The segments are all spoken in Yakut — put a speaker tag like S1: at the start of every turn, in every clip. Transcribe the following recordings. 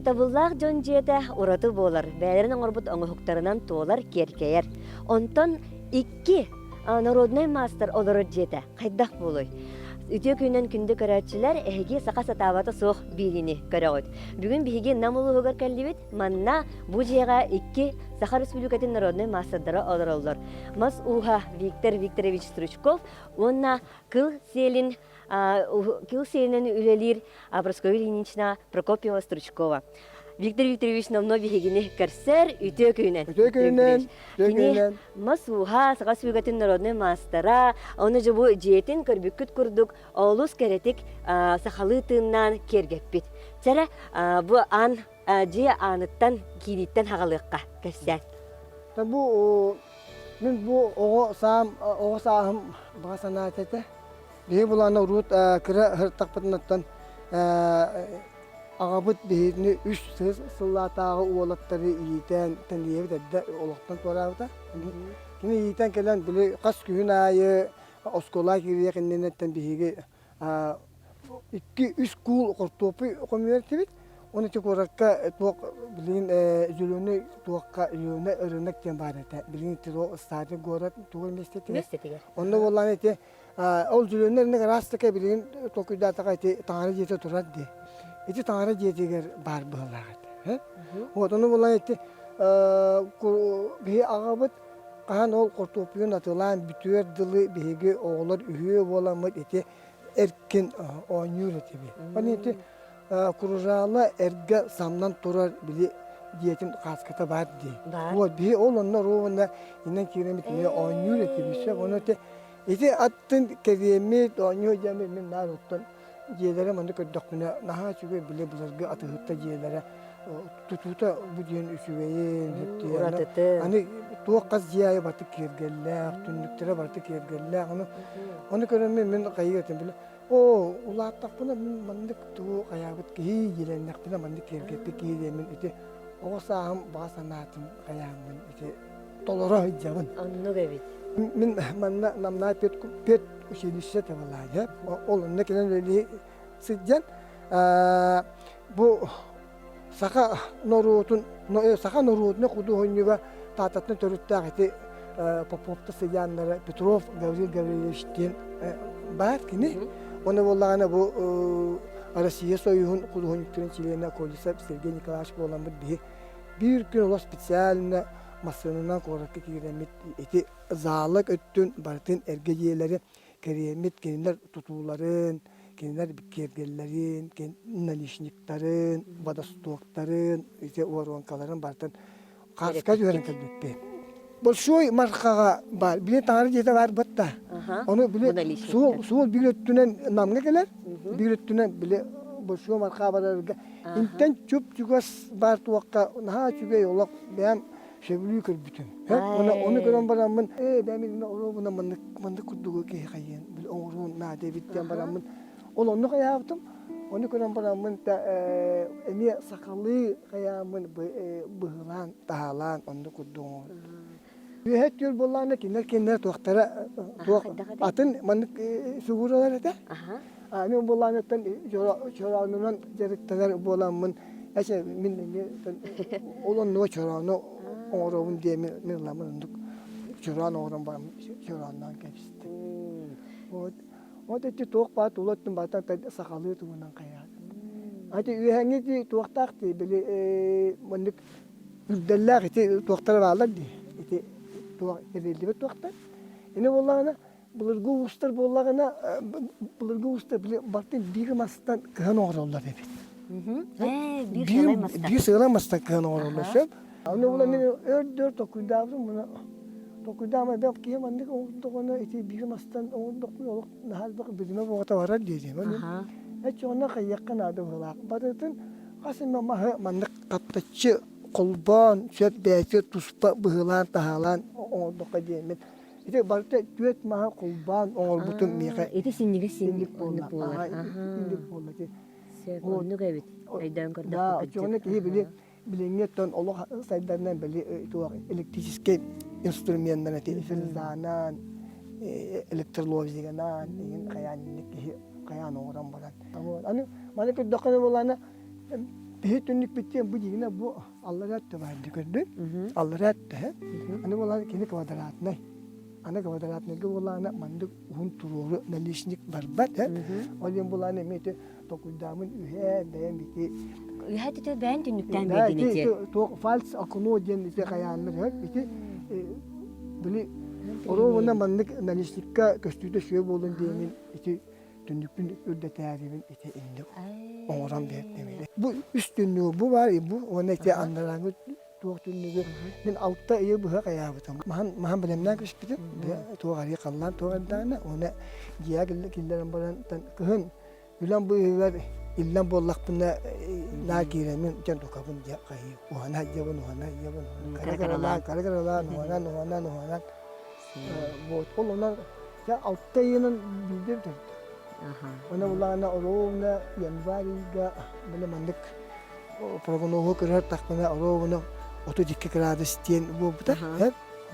S1: Сатабыллаах дьон дьиэтэ ураты буолар, бэйэлэрин оҥорбут оҥоһуктарынан туолар, киэркэйэр. Онтон икки народнай маастар олорор дьиэтэ хайдах буолуой? Үтүө күнүнэн күндү көрөөччүлэр, эһиги саха сатаабата суох биириини көрөҕүт. Бүгүн биһиги Нам улууһугар кэллибит. Манна бу дьиэҕэ икки Саха Республикатын народнай маастардара олороллор. Мас ууһа Виктор Викторович Стручков уонна кыл сиэлин кыл сиэлинэн үлэлиир Прасковья Ильинична Прокопьева Стручкова. Виктор Викторович номно биһигини көрсөр үтүө күнүнэн.
S2: Үтүө күнүнэн, үтүө күнүнэн.
S1: Мас ууһа, Саха Сүгэтин народнай маастара, ону дьэ бу дьиэтин көрбүккүт курдук олус кэрэтик сахалыы тыыннаан киэргэппит. Чэрэ, бу аан дьиэ ааныттан киирииттэн хаҕалыахха кэпсээн.
S2: Бу мин бу оҕо саам оҕо сааһым баҕа санаата этэ. Биһи булаана урут кыра сырыттахпытынаттан аҕабыт биһигини үс сыллаатааҕы уолаттары иитэн тэнийэбит эрдэ олохтон туораабыта. Кини иитэн кэлэн били хас күһүн аайы оскуола киириэх иннинэттэн биһиги икки үс куул хортуоппуй хомуйар этибит. Оны ити куоракка туох билигин зеленый туохха зеленый рынок диэн баар этэ. Билигин ити старый город тугу миэстэтигэр. Онно буоллаҕына ити Ол дьүлүөннэр инник араас-така билигин толкуйдаатаха ити таҥара дьиэтэ турар дии. Ити таҥара дьиэтигэр баар быһыылаах этэ. Вот ону булан ити биһи аҕабыт хаһан ол хортуоппуйун атылаан бүтүөр дылы биһиги оҕолор үһүө буоламмыт ити эркин оонньуур этибит. Аны ити кружало эргэ самнан турар били дьиэтин хааската баар дии. Вот биһи ол онно ровно иннэн киирэммит эмиэ оонньуур этибит. Ону ити Ити аттын кэриэммит, оонньуу дьиэми мин наар оттон дьиэлэрэ манна көрдөхпүнэ наһаа үчүгэй били былыргы атыыһытта дьиэлэрэ тутуута бу диэн үчүгэйин
S1: Уратытын.
S2: Аны туох хас дьиэ аайы барыта киэргэллээх, түннүктэрэ барыта киэргэллээх. Ону ону көрөммүн мин хайыы этим били оо улааттахпына мин маннык тугу хайаабыт киһи дьиэлэннэхпинэ маннык киэргэппит киһи диэммин ити оҕо сааһым баҕа санаатын хайааммын ити толоро сылдьабын.
S1: Оннук эбит.
S2: Мин манна Намнаа пед, пед училище табалаайа. Ол онно кэлэн үлэлии сылдьан бу саха норуотун саха норуотун худуоһунньуга Таататтан төрүттээх ити Поповта сыдьааннара Петров Гаврил Гаврильевич диэн баар кини. Оны буоллаҕына бу Россия Союһун худуоһунньуктарын чилиэнэ Колесов Сергей Николаевич буоламмыт биһи биир күн олох специально массыынанан куоракка киирэммит ити заалык өттүн барытын эргэ дьиэлэри кэриэммит кинилэр тутууларын, кинилэр киэргэллэрин, наличниктарын, водостоктарын, ити воронкаларын барытын хааска түһэрэн кэлбиппит. Большой мархаҕа баар, били таҥара дьиэтэ баар батта. Ону били суол, суол биир өттүнэн Намҥа кэлэр, биир өттүнэн били Большой марха барарга интэн чуп-чугас баар туохха наһаа үчүгэй олох бэйэм сөбүлүү көрбүтүм. Оны, оны көрөн бараммын, ээ бэйэм илимэ оруобуна маннык маннык курдугу киһи хайыан, били оҥоруон наада эбит диэн бараммын, ол онно хайаабытым. Ону көрөн бараммын эмиэ сахалыы хайааммын быһыылаан, таһаалаан онно курдук оҥорбутум. Үөһэ түөл буоллаҕына кинилэр кинилэр туохтара туох атын маннык фигуралар этэ. А мин буоллаҕыттан чороонунан дьарыктанар буоламмын эчэ мин эмиэ ол оннуга чороону оҥоробун диэн мин ыламмын оннук чороон оҥорон баран чороонноон кэбистим. Вот вот ити туох баар тула өттүн барытын сахалыы туһунан хайаатым. Ати үөһэҥҥи туохтаах дии били маннык үрдэллээх ити туохтара бааллар дии. Ити туох тэриллибит туохтар. Ини буоллаҕына былыргы уустар буоллаҕына былыргы уустар били бартын биир мастан кыһан оҥороллор эбит.
S1: Биир
S2: биир сыалай мастан кыһан оҥороллор сөп. Аны була мин өр-дөр толкуйдаабытым муна толкуйдаама бэл киһи маннык оҥордоҕуна ити биир мастан оҥордохпун олох наһаа элбэх билимэ буоҕата барар диэтим. Эчи онно хайыахха наада быһыылаах. Барытын хас эмэ маһы маннык хаптаччы холбоон, сөп бэйэтэ туспа быһыылаан-таһаалаан оҥордоххо диэммин. Ити барыта түөрт маһы холбоон оҥорбутум миэхэ.
S1: Ити синньигэс синньик буолла.
S2: Синньик буолла.
S1: Сөп, оннук эбит. Өйдөөн көрдөххө
S2: кырдьык. Оччоҕуна киһи били билиҥҥи оттон олох сайдарынан били туох электрическэй инструменнар эти фрезанан, электроловзиганан игин хайаан киһи хайаан оҥорон баран. Аны маны көрдөххө буоллаҕына. Биһи түннүкпүттэн бу дьиҥинэ бу аллара өттө баар дии көрдүн. Аллара өттө. Аны буолан кини квадратнай. Аны квадратнайга буолаана маннык уһун туруору наличник барбат. Ол иһин буолаана эмиэ ити токуйдаамын үһээ бэйэм ити
S1: Үһээ түтэ бэйэн түннүктээн биэрдин ити.
S2: Туох фальц окно диэн ити хайааннар үһэ ити били оруобуна маннык наличникка көстүүтэ сүө буолун диэмин ити түннүкпүн үрдэтээрибин ити инник оҥорон биэрдим. Бу үс түннүгү бу баар бу уонна ити андарааҥы туох түннүгү мин алта ыйы быһа хайаабытым. Маһан маһан бэлэмнээн кэспитим. Туох арыы халлаан туох эрдэҕинэ уонна дьиэҕэ киллэрэн баран кыһын үлэм быыһыгар иллэҥ буоллахпына наа киирэммин дьон тукабын дьэ хайыы уһана дьэбин уһана дьэбин кара каралаан кара каралаан уһанан уһанан уһанан вот ол онон Дьэ алта ыйынан биирдэ бүтэрдим. Уонна булаана оруобуна январь ыйга били маннык прогноһу көрөр тахпына оруобуна 32 градус диэн буолбута.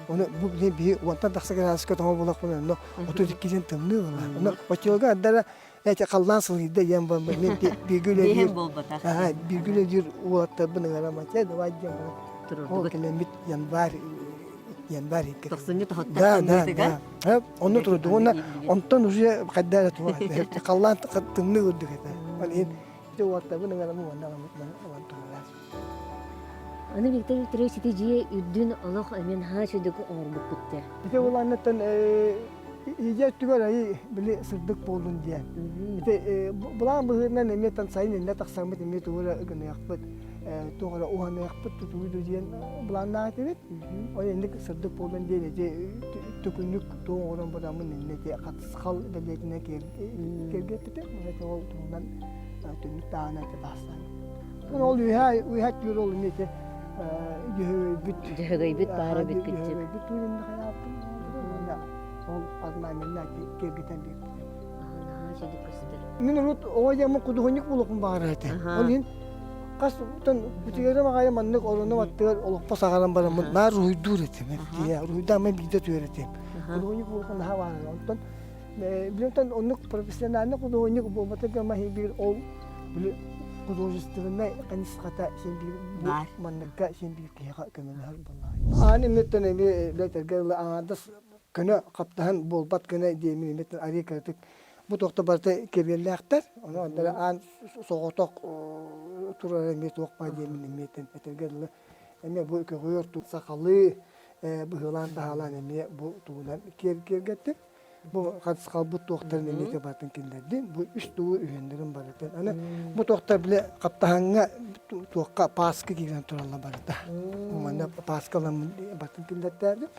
S2: Ону бу билин биһи уонтан тахса градуска тоҥо буолахпына онно 32 диэн тымныы буолла. Ону оччолорго ардара эти халлаан сылыйда диэн буолбут. Мен бииргэ үлэлиир бииргэ үлэлиир уолаттарбын ыҥырам чэ давай диэн баран ол кэлэммит январь январь
S1: Тохсунньу тоһуттар
S2: Да, да, да. Онно турду. Уонна онтон уже хайда эрэ туох халлаан тымныы үрдүк этэ. Ол иһин ити уоттабын ыҥырамы уонна ылан турар.
S1: Аны Виктор Викторович ити дьиэ үрдүн олох эмиэ наһаа үчүгдүк оҥорбуккут дии.
S2: Ити улаанныттан ийэ өттүгэр айы били сырдык буоллун диэн. Ити былаан быһыытынан эмиэ тан сайын иннэ тахсаммыт эмиэ тугу эрэ гыныахпыт, туох эрэ уһаныахпыт тутуу диэн былааннаах этибит. Ол инник сырдык буоллун диэн ити төкүнүк туох оҥорон бараммын иннэ ити хатысхал бэлиэтинэн киэргэппитим. Ол туһунан түннүк таһынан ити таастаан. Ол үһэ үһэ түөр ол иннэ ити дьөһөгөйбүт
S1: Дьөһөгөйбүт баара эбит кырдьык.
S2: Дьөһөгөйбүт туйунна хайааппын ол орнаменна киэргэтэн биэрбитим.
S1: Наһаа үчүгэй көстөр.
S2: Мин урут оҕо дьаммын худуоһунньук буолуохпун баҕарар этэ. Ол иһин хас бүтүгэрим аҕайы маннык оронум аттыгар олохпо саҕаран бараммын наар уруһуйдуур этим. Уруһуйдаан мен биирдэ түһэр этим. Худуоһунньук буолуохпун наһаа баҕарар. Онтон билимтэн оннук профессиональный худуоһунньук буолбата гына биир ол били художественнай хайысхата син биир манныкка син биир киһиэхэ көмөлөһөр буоллаҕа. Аан инниттэн эмиэ билэтэргэ дылы аҥаардас көнө хаптаһын буолбат гына диэмин имиттэн арыы кыратык бу туохта барыта кэбиэллээхтэр. Ону онтон аан соҕотох турар эмиэ туох баа диэмин эмиэтин этэргэ дылы эмиэ бу көҕүөр сахалыы быһыылаан таһаалаан эмиэ бу тугунан киэргэттим. Бу харысхалбыт туохтарын эмиэ барытын киллэрдим. Бу үс тугу үһүөннэрин барытын. Аны бу туохтар бile хаптаһаҥҥа туохха пааска киирэн тураллар барыта. Манна пааскаламмын барытын киллэртээбитим.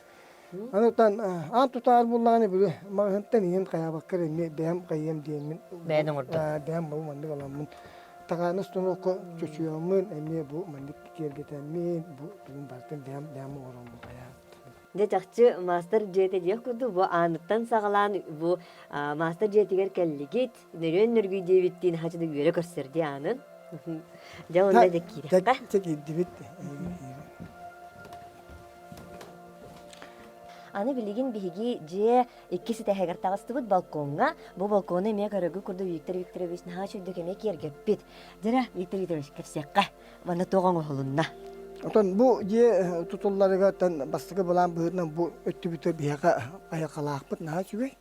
S2: Аны оттон аан тутаар буллаҕына били маҕаһыынтан иһин хайаабаккар эмиэ бэйэм хайыам диэммин
S1: Бэйэн оҥордо.
S2: Бэйэм бу маннык аламмын тагааны станокка чочуйаммын эмиэ бу маннык киэргэтэммин бу тугун барытын бэйэм бэйэм оҥороммун хайаан.
S1: Дьэ чахчы маастар дьиэтэ диэх курдук бу ааныттан саҕалаан бу маастар дьиэтигэр кэллигит, нөрүөн нөргүй диэбиттиин хачыды үөрэ көрсөр дии аанын. Дьэ онно дьэ киирэххэ.
S2: Дьэ киирдибит.
S1: Аны билигин биһиги дьиэ иккис этэһэгэр таҕыстыбыт балкоҥҥа. Бу балкону эмиэ көрөгү курдук Виктор Викторович наһаа үчүгдүк эмиэ киэргэппит. Дьэрэ, Виктор Викторович, кэпсиэххэ. Манна туох оҥоһулунна?
S2: Отон бу дьиэ тутулларыгар бастакы былаан быһыытынан бу өттүбүтэ биһиэхэ айылҕалаахпыт наһаа үчүгэй.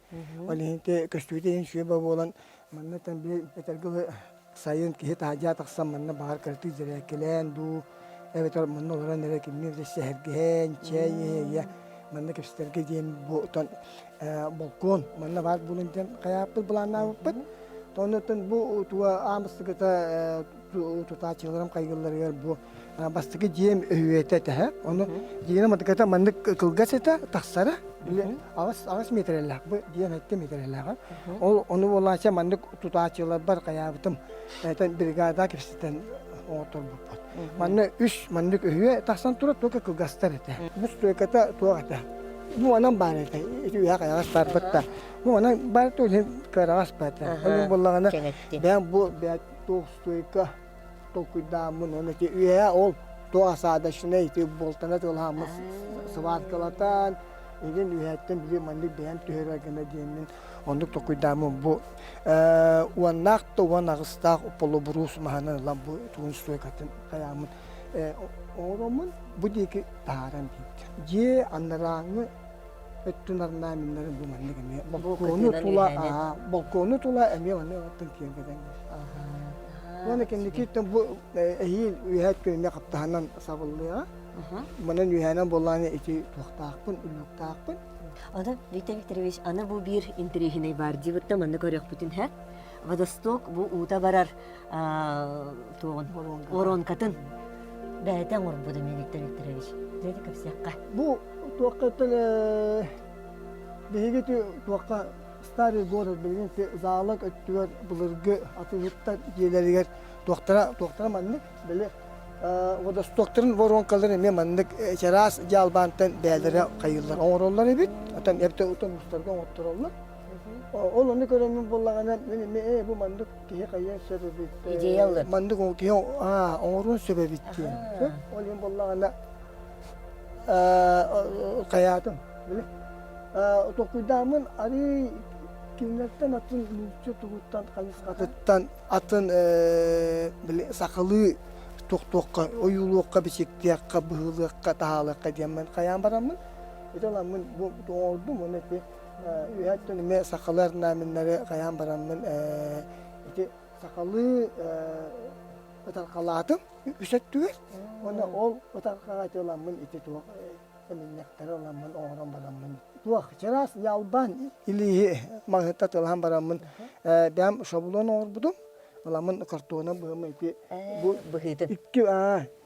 S2: Ол иһин көстүүтэ иһин үчүгэй буолан манна били этэргэ сайын киһи таһырдьа тахсан манна баҕар кыратык дьэрээккэлээн дуу, эбэтэр манна олорон эрэ кимниин эрэ сэһэргэһэн, чэй иһэ манна кэпсэтэргэ диэн бу отон балкон манна баар буолун диэн хайааппыт былааннаабыппыт. Оннуттан бу туга аан бастакыта тутааччыларым хайгылларыгар бу бастакы дьиэм өһүөтэ тэһэ. Ону дьиэм матыката маннык кылгас этэ тахсара. Аҕыс метрэлээх бу дьиэм 7 метрэлээх. Ол ону буолааччы маннык тутааччыларбар хайаабытым этэн бригада кэпсэтэн оҥотторбуппут. Манна үс маннык өһүө тахсан турар только кылгастар этэ. Бу стойката туох этэ. Бу онон баар этэ. Ити үһэ хайаҕас барбыт да. Бу онон баар то иһин кыараҕас баар этэ. Onun буоллаҕына бэйэм бу туох стойка толкуйдааммын оны ити үөһэ ол туох осадочнай ити буолтана тылааммын сваркалатан. Игин үөһэттэн били маннык бэйэм түһэрэр гына диэммин оннук толкуйдааммын бу уоннаах да 18-таах полубуруус маһынан ылан бу тугун стойкатын хайааммын оҥороммун бу диэки таһааран биэрдим. Дьиэ анарааҥҥы өттүн орнаменнарын бу маннык эмиэ балкону тула балкону тула эмиэ маннык аттан киэргэтэн Уонна кэнникиттэн бу эһиил үөһээ өттүн эмиэ хаптаһынан сабыллыаҕа. Манан үөһээнэн буоллаҕына ити туохтаахпын, үллүктаахпын.
S1: Аны Виктор Викторович, аны бу биир интэриэһинэй баар диибиттэн манна көрүөхпүтүн һэ. Водосток бу уута барар туоҕун воронкатын бэйэтэ оҥорбут эмиэ Виктор Викторович. Дьэ кэпсиэххэ.
S2: Бу туоххаттан биһиги туохха старый город билигин заалак өттүгэр былыргы атыыһыттар дьиэлэригэр туохтара туохтара маннык били водостоктарын воронкаларын эмиэ маннык чараас дьаалбаантан бээлэрэ хайыыллар оҥороллор эбит отон эбэтэ отон устарга оҥоттороллор ол ону көрөммүн буоллаҕына мин эмиэ бу маннык киһи хайыан сөп эбит
S1: идея
S2: маннык киһи оҥоруон сөп эбит диэн ол иһин буоллаҕына хайаатым били толкуйдааммын арыый кинилэртэн атын нуучча тугуттан хайысхатыттан атын били сахалыы туохтуохха ойуулуохха бичиктиэххэ быһыылыахха таһаалыахха диэммин хайаан бараммын ити ыламмын бу оҥордум уонна ити үөһэттэн эмиэ сахалыы орнаменнары хайаан бараммын ити сахалыы ытархалаатым үс өттүгэр уонна ол ытархаҕа ити ыламмын ити туох эминньэхтэри ыламмын оҥорон бараммын туох чараас ялбаан илииһи маҥыта тылаан бараммын бэйэм шаблон оҥорбутум ыламмын картона быһымы ити бу
S1: быһыытын
S2: икки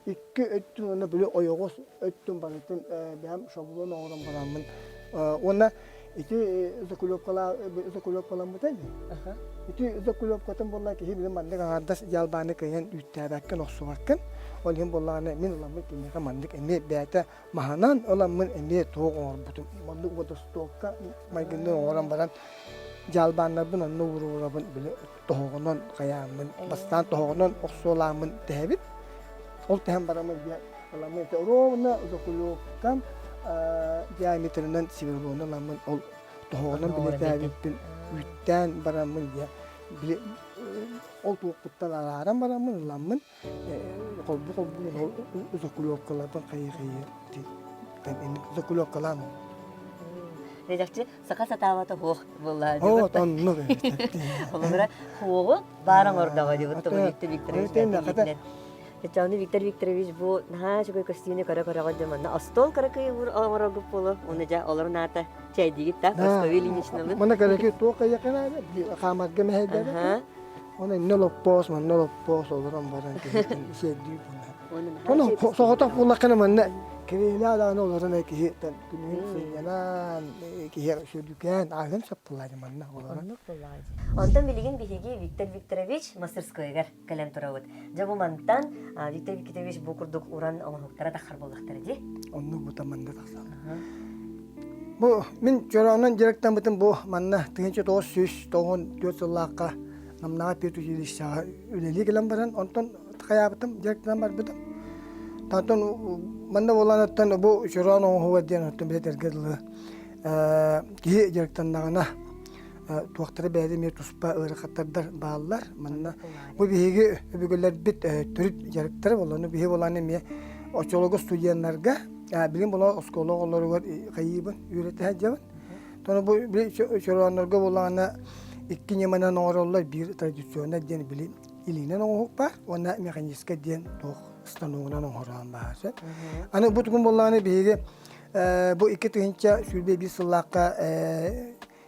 S2: икки өттүн уонна били ойоҕос өттүн барытын бэйэм шаблон оҥорон бараммын уонна ити закулевкаламмыта дии ити закулевкатын буолла киһи били маннык аҥаардас дьалбааны кыайан үүттээбэккин охсубаккын ол иһин буоллаҕына мин ыламмын киниэхэ маннык эмиэ бэйэтэ маһынан ыламмын эмиэ туох оҥорбутум маннык водостокка майгынныы оҥорон баран дьаалбааннарбын онно уурурабын били тоһоҕонон хайааммын бастаан тоһоҕонон охсуолааммын тэһэбин ол тэһэн бараммын дьэ ыламмын ити ровно закулевкам диаметрынан сверлону ыламмын ол тоһоҕонон билэтээбиппин үүттээн бараммын дьэ били ол туохпуттан арааран бараммын ыламмын холбу холбу закулевкаларбын хайыы-хайыы закулевкалаан
S1: Редакция саха сатаабата хуох буолла
S2: Вот оннук
S1: Холобура хуоҕу баар оҥордоҕо диэбит тугу Виктор Викторович Аны Виктор Викторович бу наһаа үчүгэй көстүүнү көрө-көрөҕө дьэ манна остуол кыракый оҥороргут буолуо уонна дьэ олорун аата чэйдиигит да Прасковья Ильиничналыын
S2: Мана кыракый туох кайакына хаамарга мэһэйдээбит Оны инне лоппоос, манна лоппоос олорон баран киһитин сиэрдии буолар. Ону соҕотох буоллаххына манна кириилээ даҕаны олорон киһи күнүһүн сынньанан киһи сүрдүкээн ааһын сөп буоллаҕа манна олорон.
S1: Онтон билигин биһиги Виктор Викторович мастерскойугар кэлэн турабыт. Дьэ бу мантан Виктор Викторович бу курдук уран оҥоһуктара таххар буоллахтара дии.
S2: Оннук бута манна тахсаллар. Бу мин чороонон директорбытын бу манна 1994 сыллаахха Намнааҕы педучилищеҕа үлэлии кэлэн баран, онтон хайаабытым, директорынан барбытым. Онтон манна буолан оттон бу чороон оҥоһуга диэн оттон билэтэргэ дылы киһи директорнаҕына туохтара бэйэтэ эмиэ туспа ыарахаттардар бааллар. Манна бу биһиги өбүгэлэрбит төрүт дьарыктара буолла. Биһи буолан эмиэ оччолорго студеннарга билин була оскуола оҕолоругар хайыыбын үөрэтэ сылдьабын. Тону бу чорооннорго буоллаҕына икки ньыманан оҥороллор биир традиционнай диэн били илиинэн оҥоһук баар уонна механическай диэн туох станогунан оҥорон баар. Аны бу тугун буоллаҕына биһиги бу 2021 сыллаахха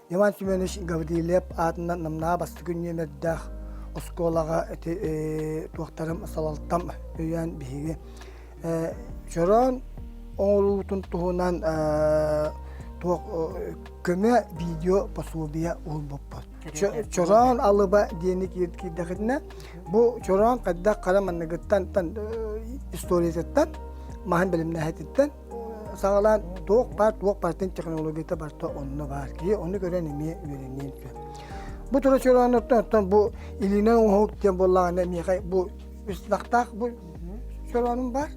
S2: Иван Семенович Гаврильев аатынан Намнаа бастакы нүөмэрдээх оскуолаҕа ити туохтарым салалтам өйөөн биһиги чороон оҥоруутун туһунан туох көмө видео пособие уһулбуппут. Чороон алыба диэни киирдэхитинэ бу чороон хайдах хара манныгыттан историятыттан маһын бэлэмнээһититтэн саҕалаан туох баар туох барытын технологията барыта онно баар киһи ону көрөн эмиэ үөрэниэн сөп. Бу тура чорооннортон оттон бу илиинэн оҥоһук диэн буоллаҕына миэхэ бу үс лахтаах бу чороонум баар.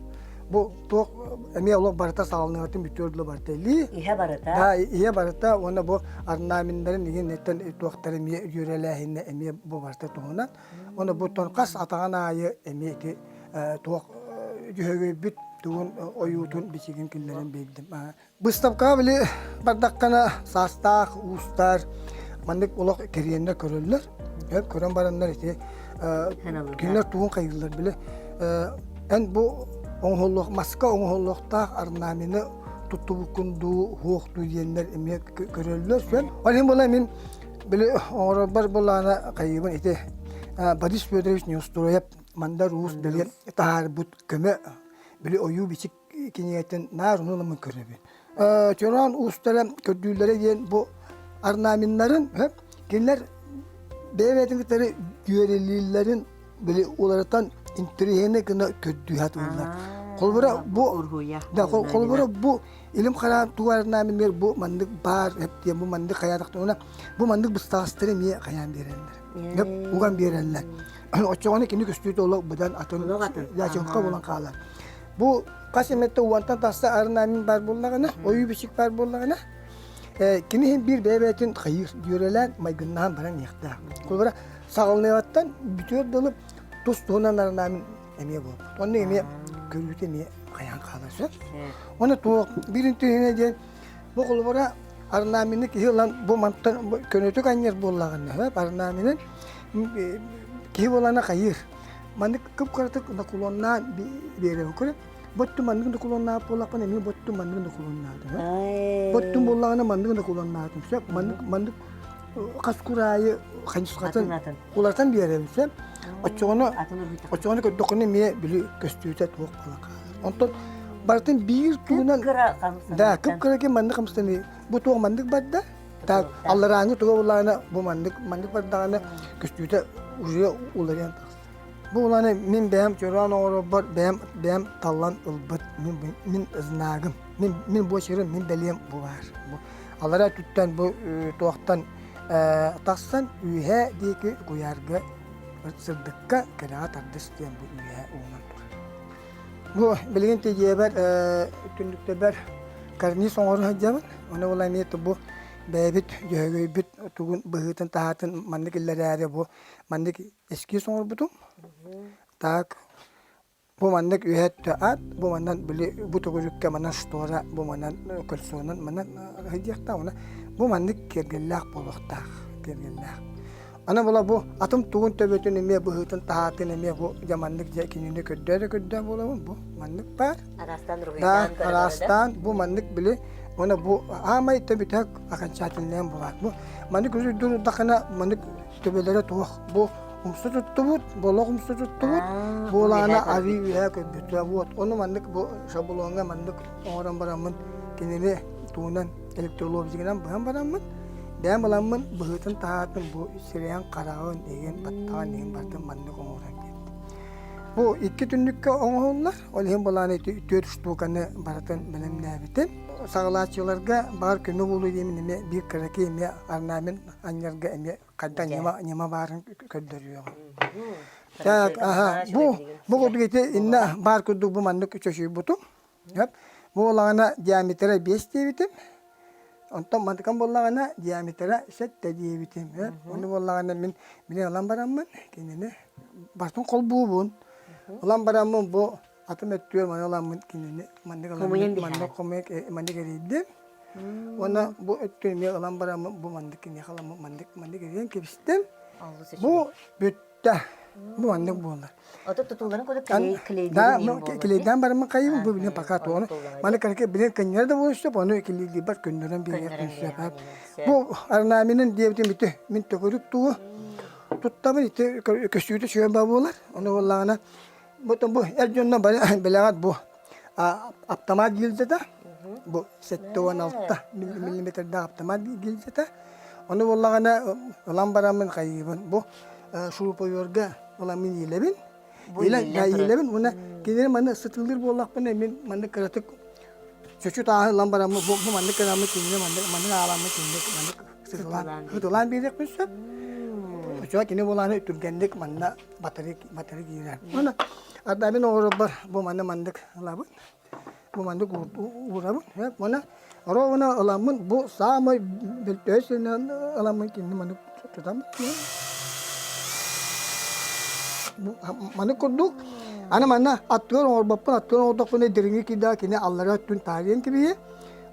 S2: Бу туох эмиэ олох барыта саҕаланыытын бүтүөр дылы барыта илии.
S1: Иһэ барыта.
S2: Да, иһэ барыта уонна бу орнаменнарын игин туохтары эмиэ дьүөрэлээһинэ эмиэ бу барыта туһунан. Уонна бу хас атаҕын аайы эмиэ ити туох дьүһөгөйбүт тугун ойуутун бичигин киллэрэн биэрдим. Быыстапкаҕа били бардаххына саастаах уустар маннык олох кэриэннэр көрөллөр. Көрөн бараннар ити кинилэр тугун хайыыллар били эн бу оҥоһуллуох маска оҥоһуллуохтаах орнамены туттубуккун дуу, хуох дуу диэннэр эмиэ көрөллөр. Ол иһин була мин били оҥорорбор булаана хайыыбын ити Борис Федорович Неустроев Мандар Уус били таһаарбыт көмө били ойуу бичик кинигэтин наар ону ыламмын көрөбүн. Чороон уустара көрдүүллэрэ диэн бу орнаменнарын кинилэр бэйэ-бэйэтин кытары дьүөрэлииллэрин били уларытан интэриэһинэй гына көрдүү сатыыллар. Холобура бу да холобура бу илим хараан тугу орнаменнар бу маннык баар диэн бу маннык хайаатахтарына бу маннык быстаҕастары эмиэ хайаан биэрэллэр. Уган биэрэллэр. Оччоҕуна кини көстүүтэ олох быдан атын ячонка буолан хаалар. Бу хас эмэтэ уонтан тахса орнамент баар буоллаҕына, ойуу бичик баар буоллаҕына, кини иһин биир бэйэ-бэйэтин хайыыр дьүөрэлээн майгыннаһан баран иһиэхтээх. Холобура, саҕаланыаҕыттан бүтүөр дылы тус-туһунан орнамент эмиэ буолбут. Онно эмиэ көрүүтэ эмиэ хайаан хаалар сөп. Оны туох биир интиһинэ диэн бу холобура орнамены киһи ылан бу мантан көнөтүк анньар буоллаҕына, орнаменын киһи буолана хайыыр. Маннык кып-кыратык наклоннаан биэрэбин көрө. Боттум маннык наклоннаабыт буоллахпына эмиэ боттум маннык наклоннаатым. Боттум буоллаҕына маннык наклоннаатым. Сөп маннык маннык хас кураайы хайысхатын уларытан биэрэбин сөп. Оччоҕуна оччоҕуна көрдөххүнэ эмиэ били көстүүтэ туох буола хаалар. Онтон барытын биир тугунан да кып-кыра ким маннык хамстаныы бу туох маннык барда Так, алларааҥҥы туга буллаҕына бу маннык маннык бардаҕына көстүүтэ уже уларыйан тахсар. Бу уланы мин бэйэм чороон оҥорорбор бэйэм бэйэм таллан ылбыт мин мин знагым мин мин буочарым мин бэлиэм бу баар. Бу аллараа өттүттэн бу туохтан тахсан үөһээ диэки куйаарга сырдыкка кэрэҕэ тардыс диэн бу үөһээ уунан турар. Бу билигин тиийиэбэр түннүктэбэр карниз оҥоро сылдьабын. Ону була эмиэ бу бэйэбит дьөһөгөйбүт тугун быһыытын-таһаатын маннык иллэрээри бу маннык эскиз оҥорбутум. Так бу маннык үөһэ өттө ат, бу манан били бу төгүрүккэ манан штора, бу манан кольцонан манан сылдьыахтаах. Уна бу маннык киэргэллээх буолуохтаах, киэргэллээх. Аны була бу атым тугун төбөтүн эмиэ быһыытын-таһаатын эмиэ бу дьэ маннык дьэ кинини көрдөө да көрдөө буолабын бу маннык баар.
S1: Араастаан
S2: Да,
S1: уруһуйдаан көрө
S2: араастаан бу маннык били уонна бу аамай төбүтэ окончательныйан булаат. Бу маннык уруйдуурдахына маннык төбөлөрө туох бу умса туттубут, болох умса туттубут, буолаана арыы үөһэ көрбүтэ. Вот ону маннык бу шаблоҥҥа маннык оҥорон бараммын кинини туунан электролобзигынан быһан бараммын Бэйэм ыламмын быһыытын-таһаатын бу сирэйин хараҕын иһин баттаҕын иһин барытын маннык оҥорон биэрдим. Бу икки түннүккэ оҥоһуллар, ол иһин былаан ити түөрт штуканы барытын бэлэмнээбитим. Саҕалааччыларга баар көмө буолуо диэмин эмиэ биир кыракый эмиэ орнамент анньарга эмиэ хайдах ньыма ньыма баарын көрдөрүөҕүм. Так, аха, бу бу курдук ити иннэ баар курдук бу маннык чочуйбутум. Бу буоллаҕына диаметра 5 диэбитим. Онтон мантыкам буоллаҕына диаметра 7 диэбитим. Ону буоллаҕына мин били ылан бараммын кинини барытын холбуубун. Ылан бараммын бу атым өттүгэр маны ыламмын кинини маннык ыламмын маннык хомуйа маннык эрийдим. Уонна бу өттүн эмиэ ылан бараммын бу маннык киниэхэ ыламмын маннык маннык эрийэн кэбистим. Бу бүттэ. Бу маннык буолар.
S1: Ото тутулларын курдук клей
S2: Да, клейдаан бараммын хайыбын бу билин пока туону. Маны кыракы билин көннөрө да буолуон сөп, ону клейдиибар көннөрөн биэриэхпин сөп. Бу орнаменын диэбитим ити мин төгүрүк тугу туттабын ити көстүүтэ сүөн ба буолар. Ону буоллаҕына бу бу эр дьонно бары билэҕит бу автомат гильзата бу 76 миллиметрдаах автомат гильзата. Ону буоллаҕына ылан бараммын хайыыбын бу шуруповерга ыламмын иилэбин. Иилэбин уонна кинилэри манна сытыылыыр буоллахпына мин маннык кыратык чочу тааһы ылан бараммын бу бу маннык гынаммын кинини маннык маннык ааламмын кинини маннык сытылаан сытылаан биэриэхпин сөп. Оччоҕо кини буолааны түргэнник манна батары батары киирэр. Уонна ардамин оҕорорбор бу манна маннык ылабын. Бу маннык уурабын. Уонна ровно ыламмын бу саамай бөлтөһө сиринэн ыламмын кинини маннык тутам. Маннык курдук аны манна аттыгар оҥорбоппун, аттыгар оҥордохпуна дириҥи киирдэҕэ кини аллара өттүн таарыйан кэбиһиэ.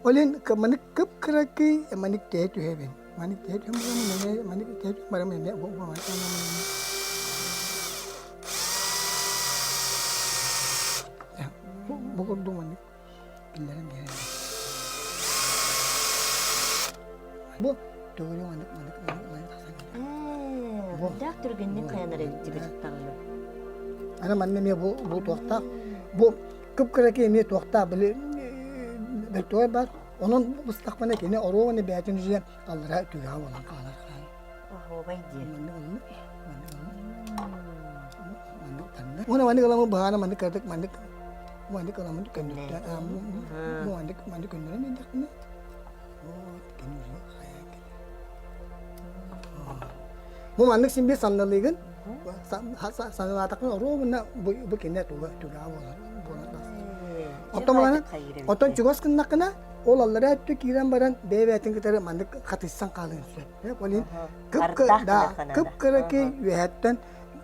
S2: Ол иһин маннык кып-кыракый маннык тэйэ түһэбин. Маннык тэйэ түһэн бараммын эмиэ маннык тэйэ түһэн бараммын эмиэ бу курдук маннык киллэрэн биэрэн. Бу төгүрүк маннык маннык маннык тахсан
S1: Даах түргэнник хайанар эбиттибит даҕаны.
S2: Аны манна эмиэ бу бу туохтаах бу кып-кыракый эмиэ туохтаах били бөлтөҕөр бар. Онон быстахпына кини оруобуна бэйэтин дьиэ аллара түгэҕэ буолан хаалар.
S1: Оһуобай диэн.
S2: Маннык оннук, маннык оннук. Маннык маннык. Уонна маннык ыламын быһаана маннык кыратык маннык маннык ыламын көннөртө бу маннык маннык көннөрөн биэрдэхпинэ вот кини уже хайаан кэлэр. Бу маннык син биир санналыыгын саналаатахпына оруобуна бу бу кинэ туга түгэҕэ буолар буолар Оттон баланы оттон чугас гыннаххына ол аллараа өттө киирэн баран бэйэ-бэйэтин кытары маннык хатыйсан хаалыан сөп. Ол иһин кып-кыракый үөһэттэн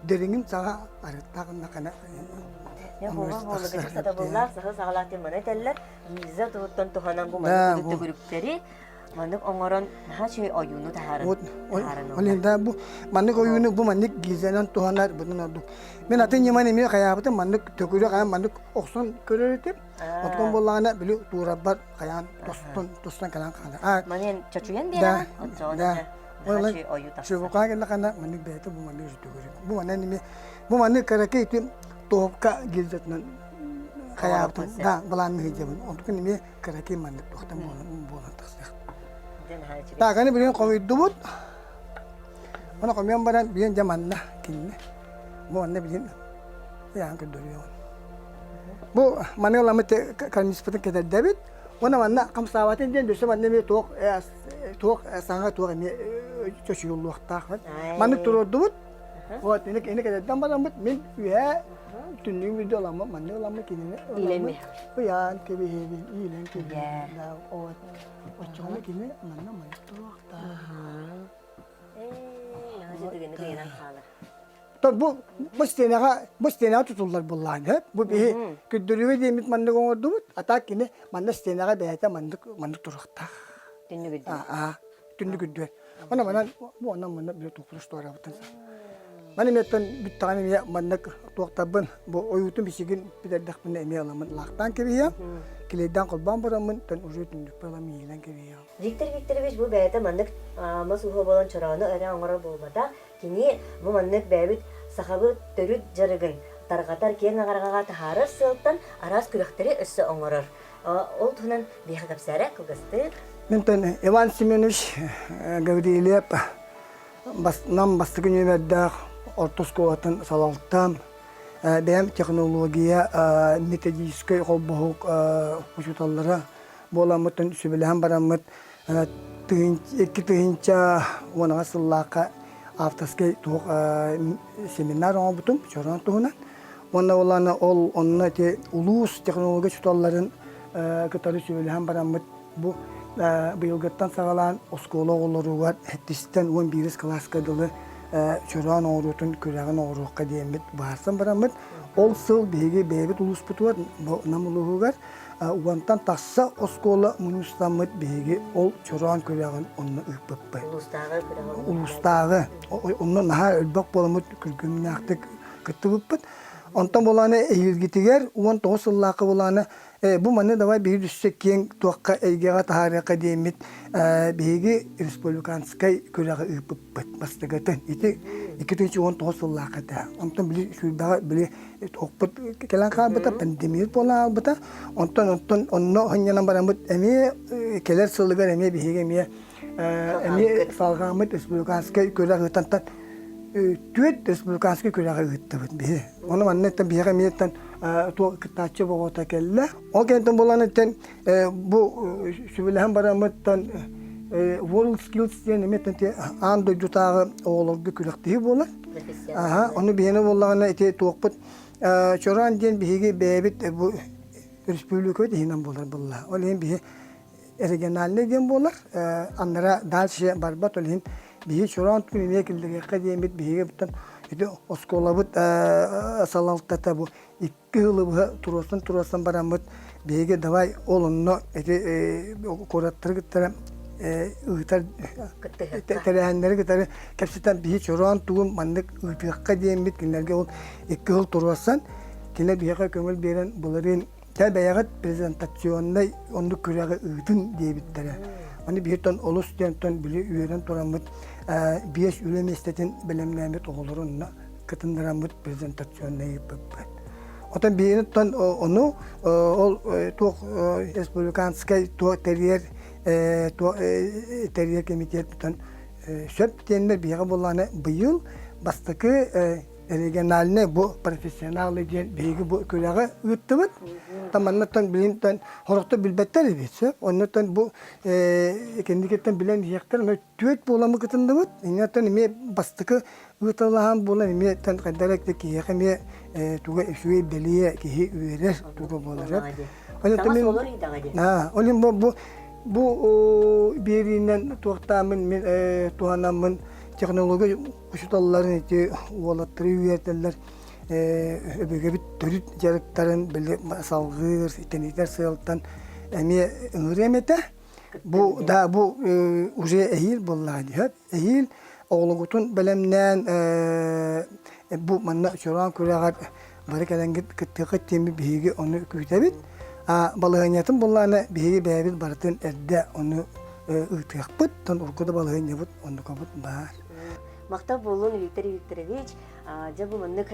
S2: дириҥин саҕа арыттаах гыннаххына
S1: сатабыллаах саха саҕалаах диэн маны этэллэр. Гильза туһуттан туһанан бу маннык төгүрүктэри маннык оҥорон наһаа үчүгэй ойууну таһааран
S2: Ол иһин да бу маннык ойууну бу маннык гильзанан туһанар быдан ордук. Мин атын ньыманы эмиэ хайаабытым маннык төкүрү хайаан маннык охсон көрөр этим. Оттон буоллаҕына били туурарбар хайаан тостон тостон кэлэн хаалар.
S1: Маны чочуйан биэрэҕин?
S2: Да. Чубукаа кэллэххинэ маннык бэйэтэ бу маннык төгүрүк. Бу манан эмиэ бу маннык кыракый ити туһупка гильзатынан хайаабытым да былаанны сылдьабын. Онтукун эмиэ кыракый маннык туохтан буолан тахсыах. Так, аны билигин хомуйдубут. Ону хомуйан баран билигин дьэ манна кинини. Бу манна билигин ыйаан көрдөрүөҕүн. Бу маны ыламмыт карниспытын кэтэрдэбит. Уонна манна хамсаабатын диэн өссө манна эмиэ туох туох саҥа туох эмиэ чочуйуллуохтаах. Маннык туруордубут. Вот ини ини кэтэрдэн бараммыт мин үһээ түннүгүм үрдү ыламмыт маннык ыламмыт кинини ыламмыт ыйаан кэбиһэбин иилэн кэбиһэбин вот оччоҕуна кини манна маннык туруохтаах. Бу бу стенаҕа бу стенаҕа тутуллар буллаан сөп. Бу биһи көрдөрүүгэ диэммит маннык оҥордубут. А так кини манна стенаҕа бэйэтэ маннык маннык туруохтаах.
S1: Түннүк үрдүгэр.
S2: Аа, түннүк үрдүгэр. Онон манан бу онон манна били туохпутун туорабытын. Маны эмиэттэн бүттэҕин эмиэ маннык туохтарбын бу ойуутун бисигин бүтэрдэхпинэ эмиэ ыламмын лаахтаан кэбиһиэм. Килейдээн холбоон бараммын тэн уже түннүкпэр ылан миилэн кэбиһиэм.
S1: Виктор Викторович бу бэйэтэ маннык мас ууһа буолан чороону эрэ оҥорор буолбатах. Кини бу маннык бэйэбит сахабыт төрүт дьарыгын тарҕатар киэҥ аҕарҕаҕа таһаарар сыалтан араас күрэхтэри өссө оҥорор. Ол туһунан биһиэхэ кэпсээрэ кылгастык.
S2: Ментэн Иван Семенович Гаврильев Нам бастакы нүөмэрдээх орто оскуолатын салалтам, бэйэм технология методическай холбоһук учууталлара буоламмытын сүбэлэһэн бараммыт 2010 сыллаахха авторскай туох семинар оҥорбутум чороон туһунан. Уонна улаана ол онно ити улуус технология учууталларын кытары сүбэлэһэн бараммыт бу быйылгыттан саҕалаан оскуола оҕолоругар сэттистэн 11 кылааска дылы чороон оҥоруутун күрэҕин оҥоруохха диэммит быһаарсан бараммыт ол сыл биһиги бэйэбит улууспутугар Нам улууһугар уонтан тахса оскуола мунньустаммыт биһиги ол чороон күрэҕин онно ыыппыппыт.
S1: Улуустааҕы күрэҕи.
S2: Улуустааҕы. Онно наһаа элбэх буоламмыт күргүөмнээхтик кыттыбыппыт. Онтон буолааны эһиилгитигэр 19 сыллаахха буолааны бу маны давай биһиги өссө киэҥ туохха эйгэҕэ таһаарыахха диэммит биһиги республиканскай күрэҕи ыыппыппыт бастакытын. Ити 2019 сыллаахха этэ. Онтон били сүүрбэҕэ били Охпут кэлэн хаалбыта, пандемия буолан хаалбыта. Онтон онтон онно ханньанан бараммыт эмиэ кэлэр сылыгар эмиэ биһиги эмиэ эмиэ салҕааммыт республиканскай күрэх ыытантан түөрт республиканскай күрэҕи ыыттыбыт биһи. Ону манна биһиэхэ эмиэттэн туох кыттааччы боҕото кэллэ. Ол кэнниттэн буолан иттэн бу сүбэлэһэн бараммыттан World Skills диэн эмиэ аан дойдутааҕы оҕолорго күрэхтэһии буолар. Аха, ону биһиэнэ буоллаҕына ити туохпут Чороон диэн биһиги бэйэбит бу республикабыт иһинэн буолар буолла. Ол иһин биһи региональный диэн буолар, аннара дальше барбат, ол иһин биһи Чороон күн эмиэ киллэриэххэ диэммит биһиги буттан ити оскуолабыт салалтата бу икки сылы быһа туруорсан-туруорсан бараммыт биһиги давай ол онно ити куораттары кытта ыытар тэрээһиннэри кытары кэпсэтэн биһи чороон тугун маннык ыытыахха диэммит кинилэргэ ол икки сыл туруорсан кинилэр биһиэхэ көҥүл биэрэн былырыын дьэ бэйэҕит презентационнай оннук күрэҕи ыытын диэбиттэрэ. Аны биһиттэн олус диэнтэн били үөрэн тураммыт биэс үлэ миэстэтин бэлэмнээммит оҕолору онно кытыннараммыт презентационнай ыыппыппыт. Отон биһиниттэн ону ол туох республиканскай туох тэрийэр тэрийэр комитеттан сөп диэннэр биһиэхэ буоллаҕына быйыл бастакы региональный бу профессионалы диэн биһиги бу күрэҕи ыыттыбыт. Там маннаттан билинтэн хорохто билбэттэр эбит сөп. Оннуттан бу кэнникиттэн билэн иһиэхтэр түөрт буоламмыт кытынныбыт. Инньэттэн эмиэ бастакы ыыталаһан буолан эмиэ тэн хайдара киһиэхэ эмиэ туга үчүгэй бэлиэ киһи үөрэр туга буолар. Ол бу бу бу биэриинэн туохтааммын мин туһанаммын технология учууталларын ити уолаттары үөрэтэллэр өбүгэбит төрүт дьарыктарын били салгыыр тэнитэр сыалтан эмиэ ыҥырыам этэ. Бу да бу уже эһиил буоллаҕа дии. Эһиил оҕолоргутун бэлэмнээн бу манна чороон күрэҕэр бары кэлэҥҥит кыттыаххыт диэммит биһиги ону күүтэбит. А балаһыанньатын буоллаҕына биһиги бэйэбит барытын эрдэ ону ыытыахпыт. Тон урукку да балаһыанньабыт оннукабыт баар.
S1: Махтал буоллун Виктор Викторович. Дьэ бу маннык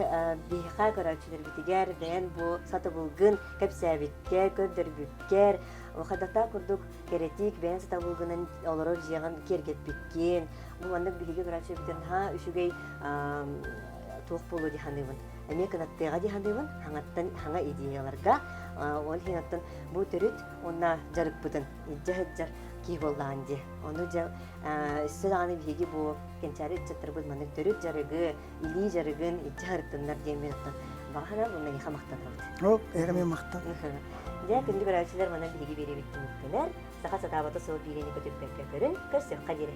S1: биһиэхэ көрөөччүлэрбитигэр бэйэн бу сатабылгын кэпсээбиккэр, көрдөрбүккэр Хадата курдук кэрэтиик бэйэн сатабылгынан олорор дьиэҕин киэргэппиккин. Бу маннык биһиги көрөөччүбүтүн ха үчүгэй туох буолуо дии саныыбын. Эмиэ кынаттыаҕа дии саныыбын. Хаҥаттан хаҥа идеяларга ол иһин оттон бу төрүт уонна дьарыкпытын илдьэ сылдьар киһи буоллаҕын дии. Ону дьэ өссө даҕаны биһиги бу кэнчээри ыччаттарбыт маннык төрүт дьарыгы илии дьарыгын илдьэ сырыттыннар диэммин оттон баҕа санаам уонна эйиэхэ махтанабыт.
S2: Ол эйиэхэ эмиэ махтал.
S1: Дьэ, күндү көрөөччүлэр, манан биһиги биэриэбит түмүктэнэр. Саха сатаабата суох биэриини көтүппэккэ көрүн, көрсүөххэ диэри.